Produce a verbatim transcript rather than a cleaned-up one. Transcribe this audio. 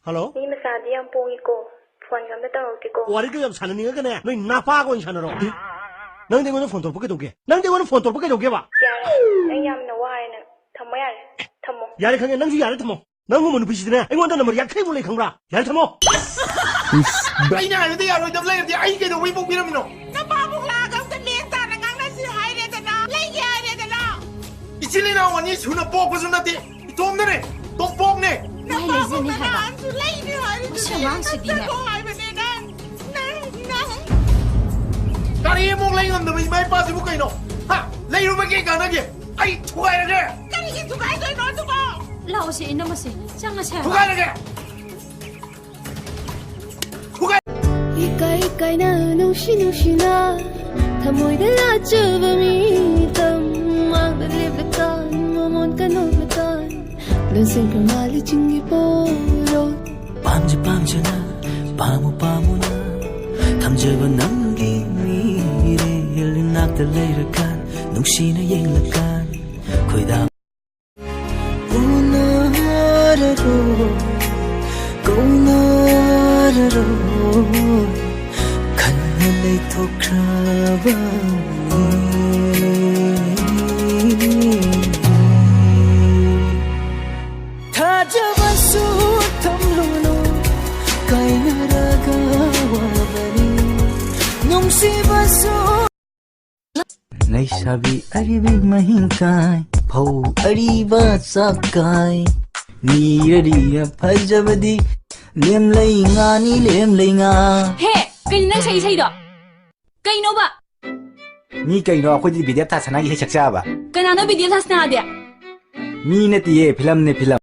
Hello? ꯃꯤ ꯃꯆꯥꯗꯤ ꯌꯥꯝ ꯄꯣꯡꯉꯤꯀꯣ꯫ ꯐꯣꯟꯒ ꯑꯝꯇ ꯇꯧꯔꯛꯇꯦꯀꯣ꯫ ꯋꯥꯔꯤꯒ ꯌꯥꯝ ꯁꯥꯟꯅꯅꯤꯡꯉꯒꯅꯦ, ꯅꯣꯏ ꯅꯄꯥꯒ ꯑꯣꯏꯅ ꯁꯥꯟꯅꯔꯣ꯫ ꯅꯪꯗꯤ ꯑꯩꯉꯣꯟꯗ ꯐꯣꯟ ꯇꯧꯔꯛꯄ ꯀꯩꯗꯧꯒꯦ? ꯅꯪꯗꯤ ꯑꯩꯉꯣꯟꯗ ꯐꯣꯟ ꯇꯧꯔꯛꯄ ꯀꯩꯗꯧꯒꯦꯕ? ꯌꯥꯔꯦ, ꯅꯪ ꯌꯥꯝꯅ ꯋꯥꯔꯦ ꯅꯪ꯫ ꯊꯝꯃꯣ ꯌꯥꯔꯦ, ꯊꯝꯃꯣ꯫ ꯌꯥꯔꯦ ꯈꯪꯉꯦ, ꯅꯪꯁꯨ ꯌꯥꯔꯦ ꯊꯝꯃꯣ꯫ ꯅꯪꯒꯨꯝꯕ ꯅꯨꯄꯤꯁꯤꯗꯤꯅꯦ, ꯑꯩꯉꯣꯟꯗ ꯅꯝꯕꯔ ꯌꯥꯡꯈꯩꯃꯨꯛ ꯂꯩ ꯈꯪꯕ꯭ꯔꯥ? ꯌꯥꯔꯦ ꯊꯝꯃꯣ꯫ ꯑꯩꯅ ꯍꯥꯏꯕꯗ ꯌꯥꯔꯣꯏꯗꯕ ꯂꯩꯔꯗꯤ ꯑꯩ ꯀꯩꯗꯧꯕꯩ ꯄꯣꯛꯄꯤꯔꯝꯃꯤꯅꯣ? ꯅꯄꯥꯕꯨꯡ ꯂꯥꯛꯑꯒ ꯑꯝꯇ ꯃꯦꯟ ꯇꯥꯅ ꯉꯥꯡꯅꯁꯤ ꯍꯥꯏꯔꯦꯗꯅ, ꯂꯩꯒꯦ ꯍꯥꯏꯔꯦꯗꯅ꯫ ꯏꯆꯤꯜ ꯏꯅꯥꯎ ꯑꯅꯤ ꯁꯨꯅ ꯄꯣꯛꯄꯁꯨ ꯅꯠꯇꯦ, ꯏꯇꯣꯝꯗꯅꯦ, ꯇꯣꯝꯄꯣꯛꯅꯦ꯫ ꯃꯥꯏ ꯂꯩꯖꯅꯤ ꯍꯥꯏꯕ꯫ ꯅꯍꯥꯟꯁꯨ ꯂꯩꯅꯤ ꯍꯥꯏꯔꯤꯗꯨꯗꯤ ꯃꯁꯤ ꯑꯉꯥꯡꯁꯤꯗꯤꯅꯦ꯫ ꯅꯠꯇ꯭ꯔꯣ ꯍꯥꯏꯕꯅꯦ ꯅꯪ? ꯅꯪ, ꯅꯪ꯫ ꯀꯔꯤ ꯑꯃꯨꯛ ꯂꯩ ꯉꯝꯗꯕ ꯏꯃꯥ ꯏꯄꯥꯁꯤꯕꯨ ꯀꯩꯅꯣ? ꯍꯥ? ꯂꯩꯔꯨꯕ ꯀꯩ ꯀꯥꯟꯅꯒꯦ? ꯑꯩ ꯊꯨꯒꯥꯏꯔꯒꯦ! ꯀꯔꯤꯒꯤ ꯊꯨꯒꯥꯏꯗꯣꯏꯅꯣ ꯑꯗꯨꯕꯣ? ꯂꯥꯛꯑꯣꯁꯦ, ꯏꯅꯝꯃꯁꯦ, ꯆꯪꯉꯁꯦ ꯍꯥꯏꯕ꯫ ꯊꯨꯒꯥꯏꯔꯒꯦ! ꯊꯨꯒꯥꯏ- ꯏꯀꯥꯏ ꯏꯀꯥꯏꯅ ꯅꯨꯡꯁꯤ ꯅꯨꯡꯁꯤꯅ ꯊꯃꯣꯏꯗ ꯂꯥꯠꯆꯕ ꯃꯤꯇꯝ ꯃꯥꯡꯗ ꯂꯦꯞꯂꯀꯥꯟ ꯃꯃꯣꯟ ꯀꯅꯣꯂꯀꯥꯟ ꯂꯣꯟꯁꯤꯟꯈ꯭ꯔ ꯃꯥꯜꯂꯤ ꯆꯤꯡꯒꯤ ꯄꯣꯔꯣ ꯄꯥꯝꯖ ꯄꯥꯝꯖꯅ ꯄꯥꯝꯃꯨ ꯄꯥꯝꯃꯨꯅ ꯊꯝꯖꯕ ꯅꯪꯒꯤ ꯃꯤꯔꯦꯜ ꯏꯅꯥꯛꯇ ꯂꯩꯔꯀꯥꯟ ꯅꯨꯡꯁꯤꯅ ꯌꯦꯡꯂꯀꯥꯟ ꯈꯣꯏꯗꯥ ꯎꯅꯔꯔꯣꯏ ꯀꯧꯅꯔꯔꯣꯏ ꯈꯟꯅ ꯂꯩꯊꯣꯛꯈ꯭ꯔꯕꯅꯤ ꯊꯥꯖꯕꯁꯨ ꯊꯝꯂꯨꯅꯨ ꯀꯥꯏꯅꯔꯒ ꯋꯥꯕꯅꯤ ꯅꯨꯡꯁꯤꯕꯁꯨ ꯂꯩꯁꯥꯕꯤ ꯑꯔꯤꯕꯤ ꯃꯍꯤꯡ ꯀꯥꯏ ꯐꯧ ꯑꯔꯤꯕ ꯆꯥꯛ ꯀꯥꯏ ꯃꯤꯔꯔꯤꯅ ꯐꯖꯕꯗꯤ ꯂꯦꯝꯂꯩ ꯉꯥꯅꯤ ꯂꯦꯝꯂꯩ ꯉꯥ ꯍꯦ, ꯀꯩꯅꯣ ꯅꯪ ꯁꯛꯏ ꯏꯁꯩꯗꯣ? ꯀꯩꯅꯣꯕ? ꯃꯤ ꯀꯩꯅꯣ ꯑꯩꯈꯣꯏꯗꯤ ꯕꯤꯗꯦꯞ ꯊꯥ ꯁꯅꯥꯒꯤ ꯏꯁꯩ ꯁꯛꯆꯕ ꯀꯅꯥꯅꯣ ꯕꯤꯗꯦꯞ ꯊꯥ ꯁꯅꯥꯗꯤ? ꯃꯤ ꯅꯠꯇꯤꯌꯦ ꯐꯤꯂꯝꯅꯦ ꯐꯤꯂꯝ